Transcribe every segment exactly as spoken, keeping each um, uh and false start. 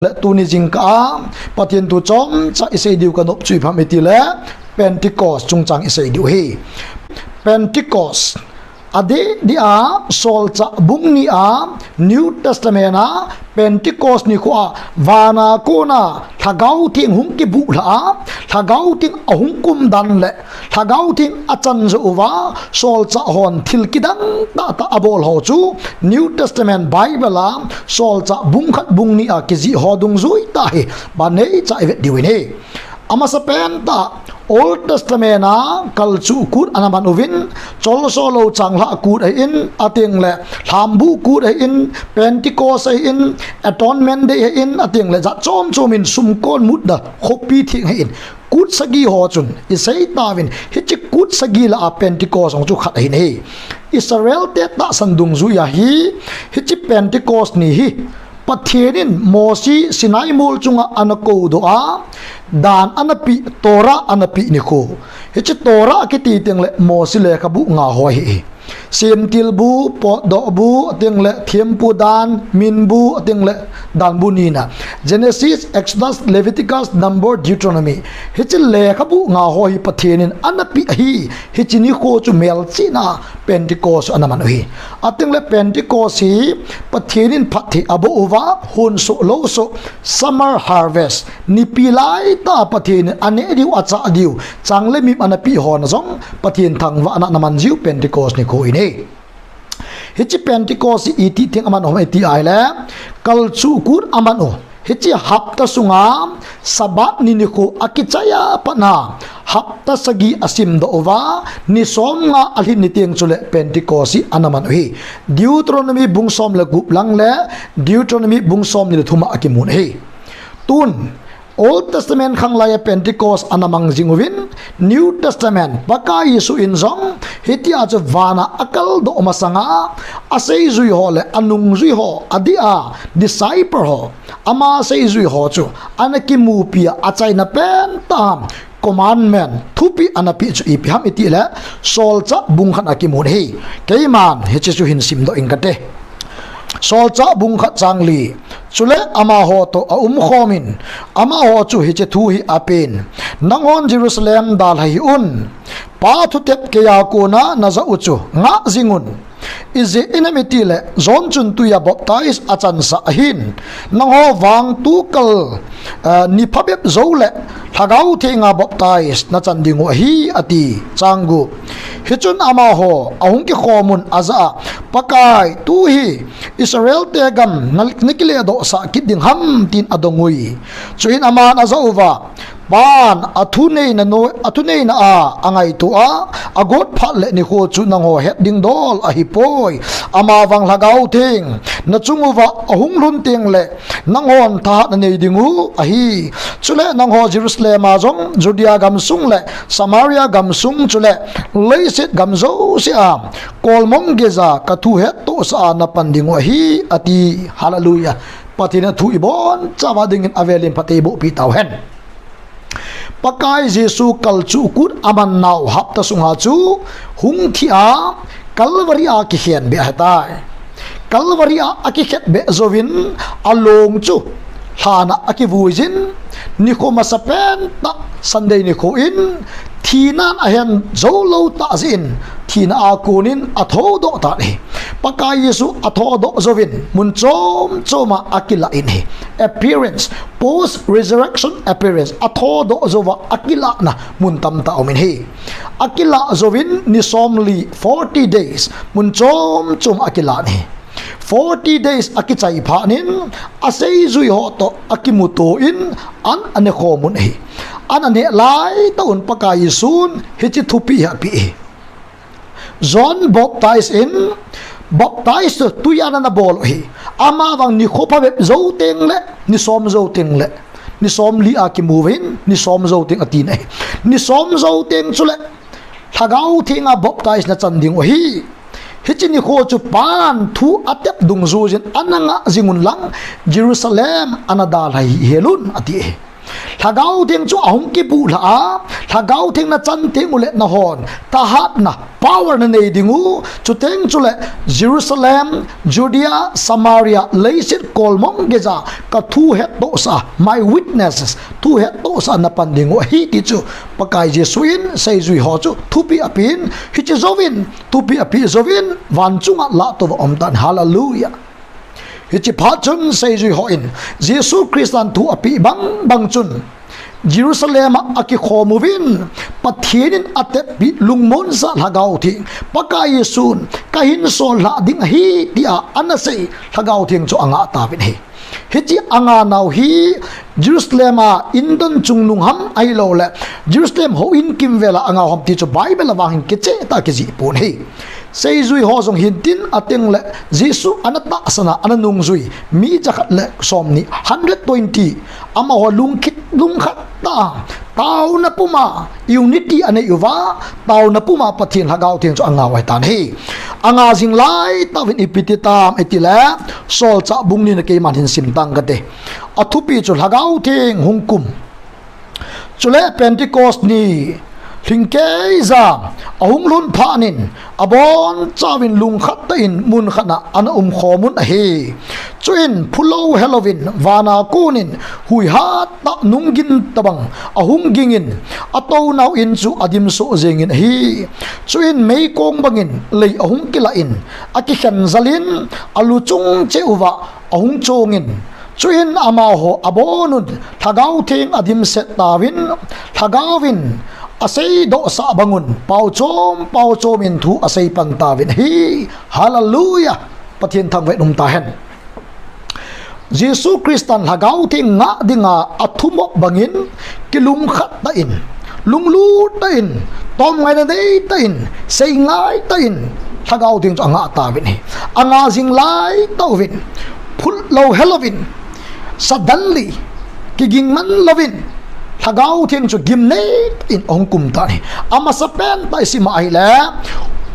le tuni jingkah a Pathen thu chomcha isei diu kanop chu ipi ham itile Pentecost chungchang isei diu ahi. Pentecost, adeh deh a Solchah bung ni a New Testament a Pentecost nikho a vana kona Lhagao Theng hung kibuhlhah a, Lhagao Theng ahung kumdan le Lhagao Theng achan joh uva Solchah hon thil kidang tahtah abol ho chu New Testament Bible a Solchah bung khat bung ni a kijih ho dungjui tah hi banei cha ivet diu ahi. Amasapen tah Old Testament a kalchuh kut ana man uvin, cholso lou changlhah kut ahin, atengle lhambuh kut ahin, Pentecost ahin, Atonement Day ahin, atengle jat chom chom in sumkon mutna khopi theng ahin, kut sagi ho chun isei tauvin, hiche kut sagi lah a Pentecost jong chu khat ahin ahi. Israel te tahsan dungjui a hi, hiche Pentecost ni hi Pathen in Mosi Sinai mol chunga ana koudoh a, dan ana peh, Torah ana peh nikho. Hiche Torah kiti tengle Mosi lekhabu nga ho ahi. Semtilbu, potdohbu, atengle thempu dan, minbu, atengle danbu nina. Genesis, Exodus, Leviticus, Number, Deuteronomy. Hiche lekhabu nga ho hi Pathen in ana peh ahi. Hiche nikho chu melchihna Pentecost ana man u ahi. Atengle Pentecost hi Pathen in phatthei aboh uva, hon soh lou soh, summer harvest, nipi laitah Pathen in aneh diu, achah diu, chang le mim ana peh hona jong Pathen thangvahna ana man jiu Pentecost nikho ahi. Hiche Pentecost hi itih teng aman u ham iti ahile, kalchuh kut aman u. Hiche hapta sunga Sabbath ni nikho akichai a pat a, hapta sagi asimdoh uva, ni somnga alhin ni teng chule Pentecost hi ana man u ahi. Deuteronomy bung som le gup lang le Deuteronomy bung somni le thum a akimun ahi. Tun, Old Testament khanglai a Pentecost ana mang jing uvin, New Testament, Pakai Jesu in jong, hitia chu vana akaldoh masanga, aseijui ho le anungjui ho, adeh a disciple ho, ama seijui ho chu ana kimupi a, achaina pentah commandment, thupeh ana peh chu ipi ham itile, Solchah bung khat a kimun ahi. Keiman hiche chu hin simdoh ing kate. Solchah bung khat chang li. Chule amaho toh aumkhom in, amaho chu hiche thu hi apen, Nanghon Jerusalem dalha hih un, Pa thutep keiya kona najah u chu ngah jing un. Ijeh inem itile, John chun twi a baptize achansah ahin, nangho vang tukal, eh, ni phabep joule Lhagao Thenga baptize nachan dingu ahi, ati. Chang gup. Hichun amaho ahung kikhom un ajah a, Pakai, tu hi Israel te gam na, nakiledohsah kit ding ham, tin adong ui. Chuin aman ajah uva, Pan athuneina noi, athuneina a angaito a, agot phat le nikho chu nangho het ding dol ahipoi. Amavang Lhagao Theng nachung uva ahung lhun tengle nanghon thahat nanei dingu ahi. Chule nangho Jerusalem a jong, Judea gamsung le Samaria gamsung chule leiset gam jouse a kolmong geija kathu hettohsah a napan dingu ahi, ati. Hallelujah. Pathen in athu ibonchauva dingin avel in phatthei eibohpi tauhen. Pakai Jesu kalchuh kut amannau hapta sunga chu hung thi a, Calvary a kikhenbeh ahitai. Calvary a akikhetbeh jouvin along chu lhan a akivuiyin, nikho masapen tah Sunday nikho in thinan ahen jou lou tah jeh in, thina a konin athodoh tan ahi. Pakai Jesu athodoh jouvin mun chom chom a akilah in ahi. Appearance, post resurrection appearance, athodoh jouva akilahna mun tamtah aumin ahi. Akilah jouvin ni somli, forty days, mun chom chom a akilah in ahi. Forty days akichai phat in, aseijui ho toh akimuto in, an anekhom un ahi. An aneh laitah un Pakai Jesun hiche thupeh hi apeh ahi. John Baptist in baptize chu twi a ana bol u ahi. Amavang nikho phabep jou tengle, ni som jou tengle, ni somli a kimu uvin, ni som jou teng atina ahi. Ni som jou teng chule Lhagao Thenga baptize nachan dingu ahi. Hiche nikho chu Pan thu atep dungjuiyin ana ngah jing unlang, Jerusalem ana dalha hih hel un, ati ahi. Lhagao Theng chu ahung kibuh lhah a, Lhagao Theng nachan teng uleh nahon thahatna, power nanei ding u, chuteng chuleh Jerusalem, Judea, Samaria, leiset kolmong geija kathu hettohsah, my witnesses, thu hettohsah napan ding u ahi ti chu Pakai Jesu in seijui ho chu thupeh apen, hiche jouvin thupeh apeh jouvin vanchunga lahtouva aumtan. Hallelujah. Hiche phat chun seijui hon Jesu Christan thu apeh bangbang chun Jerusalem a akikhom uvin, Pathen in ateppi lungmonsah Lhagao Theng, Pakai Jesun kahin sol lhah ding ahi tia anasei Lhagao Theng chu angah tauvin ahi. Hiche anganau hi Jerusalem a indon chungnung ham ahilouleh Jerusalem houin kimvel a angau ham ti chu Bible a vang hin kichehtah a kijih pon ahi. Seijui ho jong hintin, atengleh Jesu ana tahsan a ana nungjui mi jakhat le somni, hundred twenty, amaho lungkhat, lungkhat tah a, taona puma unity anei uva, taona puma Pathen Lhagao Theng chu angau ahitan ahi. Anga jing laitah uvin ipi ti tam itile, Solchah bung ni na keiman hin sim tang kate. Athupi chu Lhagao Theng hung kum, chule Pentecost ni lhingkeija ahung lhun phatnin, abonchauvin lungkhat tah in mun khat a ana umkhom un ahi. Chuin phulou helouvin vana konin huihat tah, nunggin tobang ahung gingin, atounau in chu adimsoh jengin ahi. Chuin meikong bangin lei ahung kilah in, akikhen jalin, alu chung cheh uva ahung chongin, chuin amaho abonun Lhagao Theng adimset tauvin, Lhagaovin aseidohsah bangun paochom paochomin thu aseipan tauvin ahi. Hallelujah. Pathen thangvah in umtahen. Jesu Christan Lhagao Theng ngah dinga athumop bangin, kilungkhat tah in, lunglut tah in, tomngaina nei tah in, seingai tah in Lhagao Theng chu angah tauvin ahi. Anga jing laitah uvin, phutlou helouvin, suddenly, kiging man louvin, Lhagao Theng chu gimnei tah in ahung kum tan ahi. Amasapen tah isim a ahile,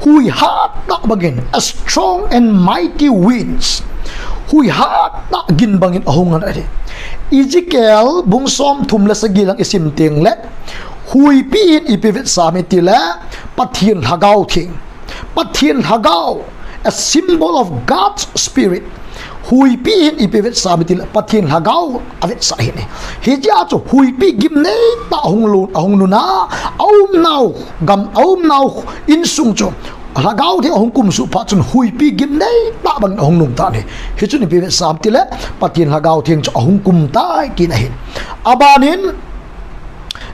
huihat tah bangin, a strong and mighty winds, huihat tah gin bangin ahung ngan ahi. Ezekiel bung somthum le sagi lang isim tengle, huipi hin ipi vetsah ham itile, Pathen Lhagao Theng, Pathen Lhagao, a symbol of God's Spirit. Huipi hin ipi vetsah ham itile, Pathen Lhagao avetsah ahi. Hijeh a chu huipi gimnei tah ahung lhun, ahung lhun a, aumnau gam, aumnau insung chu Lhagao Theng ahung kumsuh phat chun huipi gimnei tah bangin ahung nung tan ahi. Hichun ipi vetsah ham itile, Pathen Lhagao Theng chu ahung kum tai tina ahi. Abanin,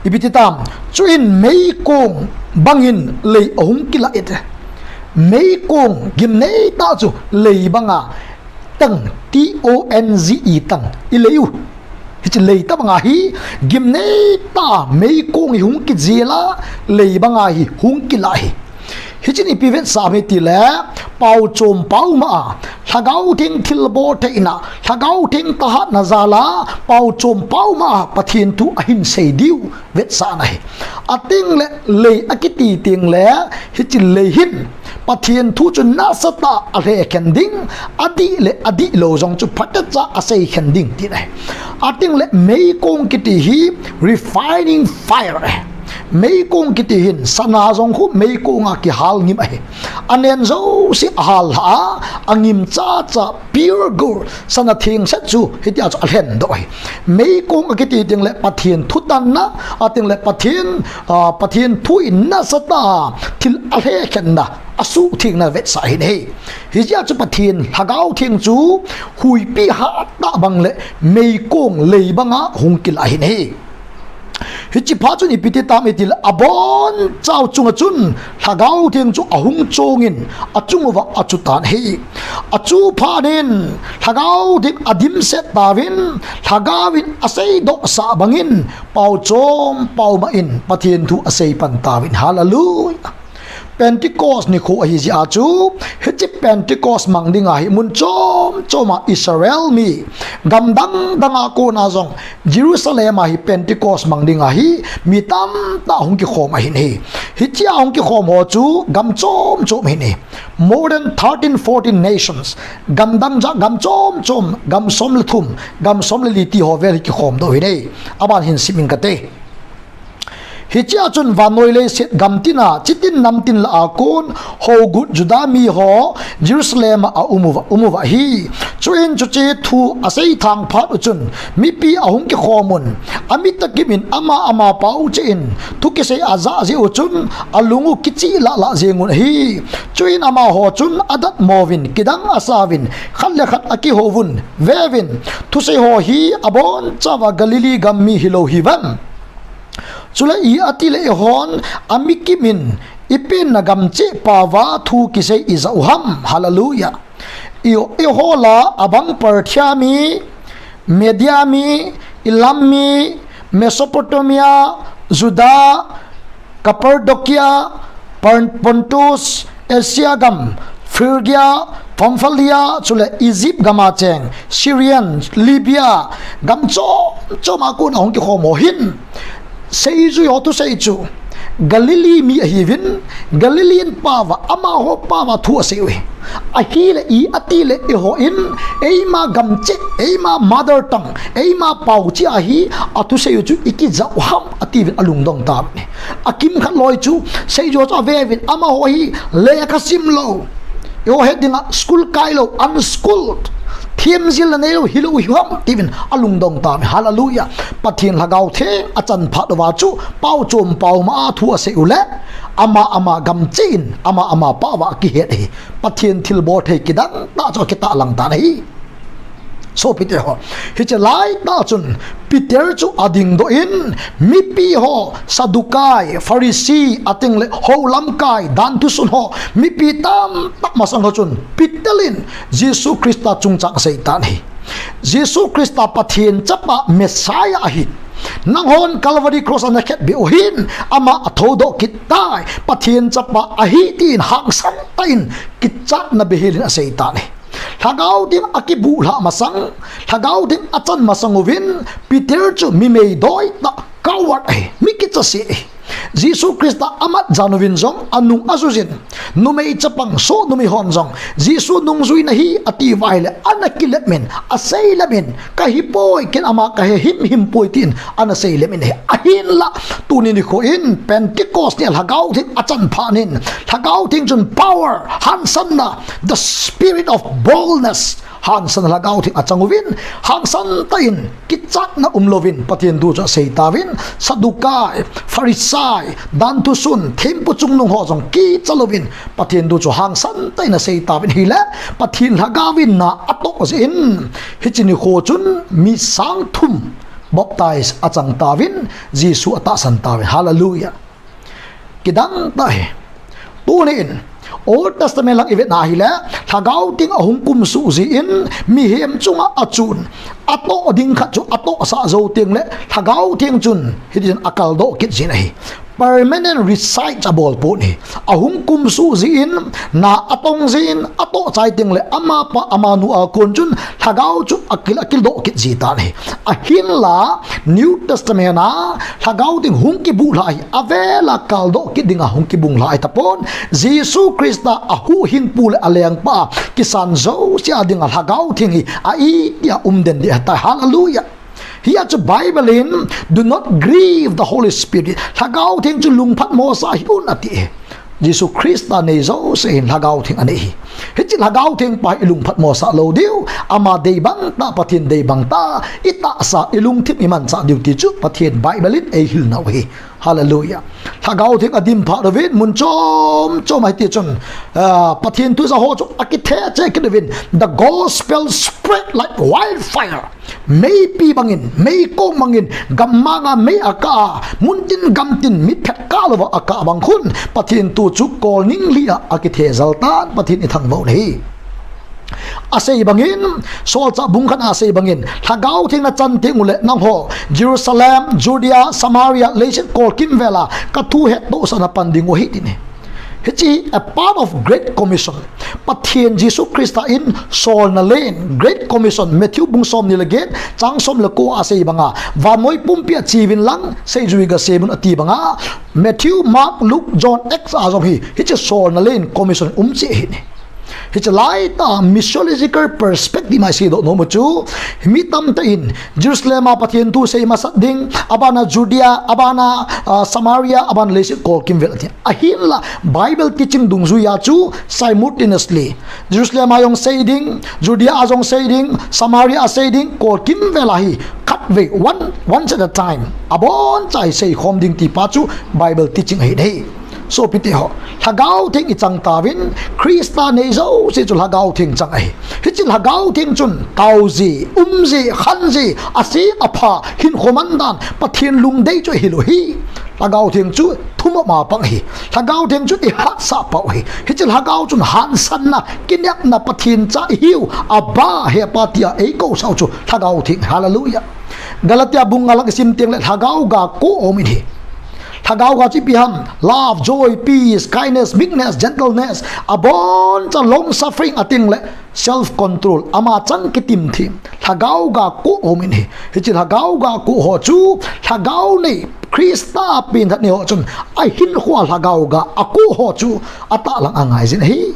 ipi ti tam, chuin meikong bangin lei ahung kilah e. Meikong gimnei tah chu lei banga, tang, T O N G E, tang, ilei u. Hiche lei tah banga hi gimnei tah meikong hi hung kijel a, lei banga hi hung kilah ahi. Hichun ipi vetsah ham itile, paochom paoma a, Lhagao Theng thilbol theina, Lhagao Theng thahatna jal a, paochom paoma a Pathen thu ahin sei diu vetsahna ahi. Atengle lei akiti tengle, hiche lei hin Pathen thu chu nasatah a alhekhen ding, adih le adihlou jong chu phatecha aseikhen ding tina ahi. Atengle meikong kiti hi refining fire ahi. Meikong kiti hin sana jong khu meikong a kihal ngim ahi. Anen jouse ahal lhah a, angim chacha, pure gold, sana thengset chu hitia chu alhendoh ahi. Meikong akiti tengle Pathen thutanna, atengle Pathen, ah, Pathen thu in nasatah a thil alhekhenna, asuhthengna vetsah ahi. Hijeh a chu Pathen Lhagao Theng chu huipi hattah bang le meikong lei banga hung kilah ahi. Hiche phat chun ipi ti tam itile, abonchau chunga chun Lhagao Theng chu ahung chongin, achung uva achutan ahi. Achu phatnin Lhagao Theng adimset tauvin, Lhagaovin aseidohsah bangin, paochom paoma in Pathen thu aseipan tauvin. Hallelujah. Pentecost nikho ahi jeh a chu, hiche Pentecost mang dinga hi mun chom choma Israel mi, gam dang danga kona jong, Jerusalem a hi Pentecost mang dinga hi mi tamtah hung kikhom ahin ahi. Hichea hung kikhom ho chu gam chom chom ahin ahi. More than thirteen, fourteen nations. Gam dang ja, gam chom chom, gam som le thum, gam som le li ti ho vel hi kikhom doh ahin ahi. Aban hin sim inge kate. Hichea chun vannoi leiset gam tina, chitin namtin lah a kon, hougut Juda mi ho, Jerusalem a aum uva, um uva ahi. Chuin chuche thu asei thang phat u chun, mipi ahung kikhom un, amit akim in ama ama pao cheh in, thu kisei ajah jeh u chun, alung u kichih lah lah jeng un ahi. Chuin amaho chun adatmo uvin, kidang asa uvin, khat le khat akihou vun, Ve uvin, thusei ho hi abonchauva Galilee gam mi hilou hiuvem. Chule iti le eihon, amit akim in, ipenna gam cheh paova thu kisei ijah u ham. Hallelujah. I, eiho lah a abang Parthia mi, Media mi, Elam mi, Mesopotamia, Juda, Cappadocia, Pon-, Pontus, Asia gam, Phrygia, Pamphylia, chule Egypt gam a cheng, Cyrene, Libya, gam chom chom a kon ahung kikhom ho hin, seijui ho thusei chu, Galilee mi ahiuvin, Galilean paova, amaho paova thu asei u ahi. Ahile iti le eihon, eima gam cheh, eima mother tongue, eima pao cheh a hi, athusei u chu ikijah u ham, atiuvin alungdong tauvin ahi. Akimkhat loi chu, seijui ho chu ave uvin, amaho hi lekha sim lou, eiho het dinga school kai lou, unschooled, themjilna neilou hilou hiuham, tiuvin alungdong tauvin ahi. Hallelujah. Pathen Lhagao Theng achan phat uva chu, pao chom pao ma a thu asei u le, ama ama gam cheh in, ama ama paova akihet ahi. Pathen thilbol thei kidang tah chu akitahlang tan ahi. Sopite ho, hiche laitah chun Peter chu adingdoh in, mipi ho, Sadducee, Pharisee, atengle hou lamkai, danthu sun ho, mipi tamtah masang ho chun Peter in Jesu Christa chungchang asei tan ahi. Jesu Christa Pathen Chapa Messiah ahin, nanghon Calvary Cross a nakhetbeh u hin, ama athoudoh kit tai, Pathen Chapa ahi tin hangsan tah in kichatna beihel in asei tan ahi. Lhagao Theng akibuhlhah masang, Lhagao Theng achan masang uvin, Peter chu mi meidoi tah, coward ahi, mi kichase ahi. Jesu Christa amat jan uvin jong anung ajujin, numei chapang soh numei hon jong, Jesu nungjuina hi atiuva ahile, ana kilep in, asei lem in, kahipoi, ken ama kahe himhim poi tin, ana sei lem in ahi. Ahinla, tuni nikho in, Pentecost ni a Lhagao Theng achan phat in, Lhagao Theng chun power, hangsanna, the spirit of boldness, hangsan Lhagao Theng achang uvin, hangsan tah in, kichatna umlouvin, Pathen thu chu asei tauvin, Sadducee, Pharisee, danthu sun, thempu chungnung ho jong kicha louvin, Pathen thu chu hangsan tah in asei tauvin ahile, Pathen Lhagao in na atoh jeh in, hiche nikho chun mi sang thum baptize achang tauvin, Jesu atahsan tauvin. Hallelujah. Kidang tah ahi. Tuni in, Old Testament lang ivet na ahile, Lhagao Theng ahung kumsuh jeh in, mihem chunga achun, atoh ding khat chu atohsah jou tengle, Lhagao Theng chun, hitichun akaldoh kit jin ahi. Permanent reside abol pon ahi. Ahung kumsuh jeh in, na atong jeh in, atoh chai tengle, amapa, amanu a kon chun, Lhagao chu akil, akildoh kit ji tan ahi. Ahinla, New Testament a, Lhagao Theng hung kibuhlhah hi, avel a kaldoh kit dinga hung kibuhlhah ahitapon, Jesu Christa ahuhhingpu le alengpa, kisan jouse a dinga Lhagao Theng hi, a itia umden ding ahitai. Hallelujah. Hia chu Bible in, "Do not grieve the Holy Spirit." Lhagao Theng chu lungphatmo sah hih un ati e. Jesu Christa nei jouse hin Lhagao Theng anei ahi. Hiche Lhagao Theng pa hi ilungphatmo sah lou diu, ama dei bang tah, Pathen dei bang tah, itahsa, ilungthim imanchah diu ti chu Pathen Bible in eihil nau ahi. Hallelujah. Lhagao Theng adim phat uvin mun chom chom a hitichun, ah, Pathen thu ja ho chu akithe cheh kit uvin, the gospel spread like wildfire. Meipi bangin, meikong bangin, gammang a mei akah a, muntin gamtin mitphet kah louva akah bang khun, Pathen thu chu kolning lih a akithe jel tan, Pathen ithangvah u ahi. Asei bangin, Solchah bung khat a asei bangin, Lhagao Theng nachan teng uleh nangho, Jerusalem, Judea, Samaria, leiset kolkim vel a, kathu hettohsah na pan ding u ahi tin ahi. Hiche a part of Great Commission. Pathen Jesu Christa in solna len, Great Commission, Matthew bung somni le get, chang som le ko a asei banga, vannoi pumpi a cheuvin lang, seijui gasemun ati banga, Matthew, Mark, Luke, John, Acts a jong hi, hiche solna len commission um cheh ahi. Hiche laitah a missiological perspective a isei doh nom u chu, mi tamtah in Jerusalem a Pathen thu sei masat ding, abana Judea, abana, ah, Samaria, abana leiset kolkim vel ati. Ahinla Bible teaching dungjuia chu simultaneously Jerusalem a jong sei ding, Judea a jong sei ding, Samaria a sei ding, kolkim vel a hi khatvei, one, once at a time, aboncha hi seikhom ding ti pa chu Bible teaching ahi. Sopite ho, Lhagao Theng ichang tauvin, Christa nei jouse chu Lhagao Theng chang ahi. Hiche Lhagao Theng chun taoji, umji, khanji, aseng apha, hinkho mandan, Pathen lungdei chu ahilou hi. Lhagao Theng chu thumop a pang ahi. Lhagao Theng chu ihatsah pau ahi. Hiche Lhagao chun hansanna, kinepna, Pathen cha ihiu, Abba, He Pa tia eikousau chu Lhagao Theng. Hallelujah. Galatia bung nga lang isim tengle Lhagao ga ko aumin ahi. Lhagao ga chu ipi ham, love, joy, peace, kindness, meekness, gentleness, aboncha long suffering atengle self control, ama chang kitimthem. Lhagao ga ko aumin ahi. Hiche Lhagao ga ko ho chu, Lhagao nei, Christa pengthat nei ho chun, ahinkhoa Lhagao ga ako ho chu, atahlang angaijin ahi.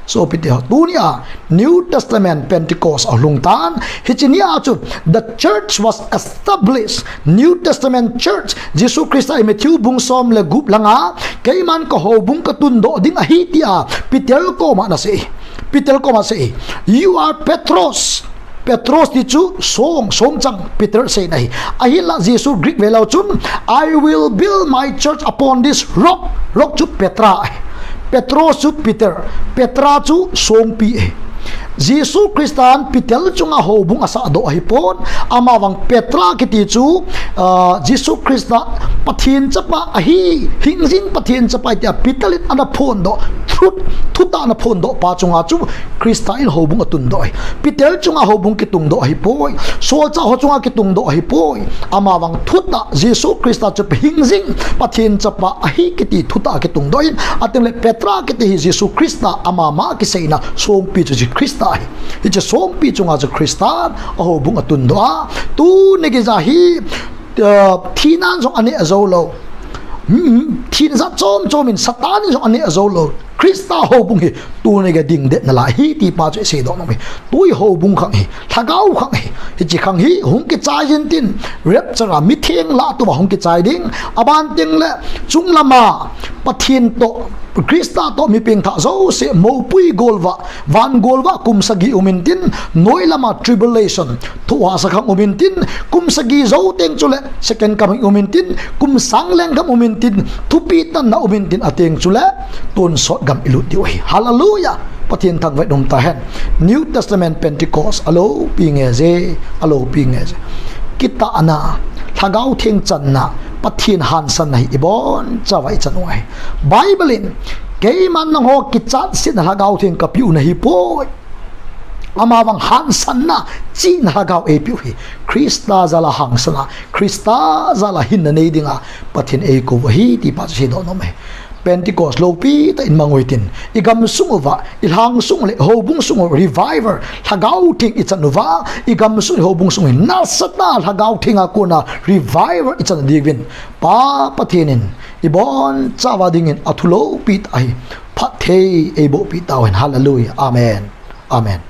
Sopite ho, tunia New Testament Pentecost alhung tan, hiche nia chu the church was established. New Testament church, Jesu Christa in Matthew bung som le gup langa, keiman kahoubung katundoh ding ahi tia Peter koma anasei. Peter koma asei, You are Petros. Petros ti chu song, songchang, Peter seina ahi. Ahinla Jesu Greek velou chun, I will build my church upon this rock. Rock chu Petra ahi. Petros chu Peter. Petra chu songpi ahi. Jesu Christan Peter chunga houbung asahdoh ahipon, amavang Petra kiti chu, ah, Jesu Christa Pathen chapa ahi, hingjing Pathen chapa ahi tia Peter in ana phondoh, thut, thutah ana phondoh pa chunga chu Christa in houbung atundoh ahi. Peter chunga houbung kitungdoh ahipoi, solchah ho chunga kitungdoh ahipoi. Amavang thutah Jesu Christa chu hingjing Pathen chapa ahi kiti thutah kitungdoh in, atengle Petra kiti hi Jesu Christa amama kiseina songpi chu Christa ahi. Hiche songpi chunga chu Christan ahoubung atundoh a, tuni geiya hi, ah, thinan jong aneh joulou, hmm, thina jat chom chom in Satan in jong aneh joulou Christa houbung hi tuni gei dingdetna lai ahi ti pa chu iseidoh nom ahi. Tui houbung khang ahi, Lhagao khang ahi. Hiche khang hi hung kichai jin tin, rapture a mitheng lah a tua hung kichai ding. Aban tengle chunglama Pathen toh, Christa toh mi pengthah jouse moupui golvah, van golvah kum sagi umin tin, noilama tribulation, thohhahsa khang umin tin, kum sagi jou teng chule second coming umin tin, kum sang leng gam umin tin, thupeh tanna umin tin, ateng chule tonsot gam ilut diu ahi. Hallelujah. Pathen thangvah in um tahen. New Testament Pentecost aloupi nge je, aloupi nge je. Kitahna, Lhagao Theng channa, Pathen hansanna hi ibonchauva ichan u ahi. Bible in, keiman nangho kichatsetna Lhagao Theng kapeh u nahipoi. Amavang hansanna, chihna Lhagao eipeh u ahi. Christa jal'a hangsanna, Christa jal'a hinna nei dinga Pathen eikou u ahi ti pa chu seidoh nom ahi. Pentecost loupi tah in mang uhitin, igamsung uva, ilhangsung le houbung sung uva revival, Lhagao Theng ichan uva, igamsung, ihoubung sung hi nasatah a Lhagao Theng a kona revival ichan diuvin, Pa Pathen in ibonchauva dingin athu loupi tah ahi. Phatthei eibohpeh tauhen. Hallelujah. Amen. Amen.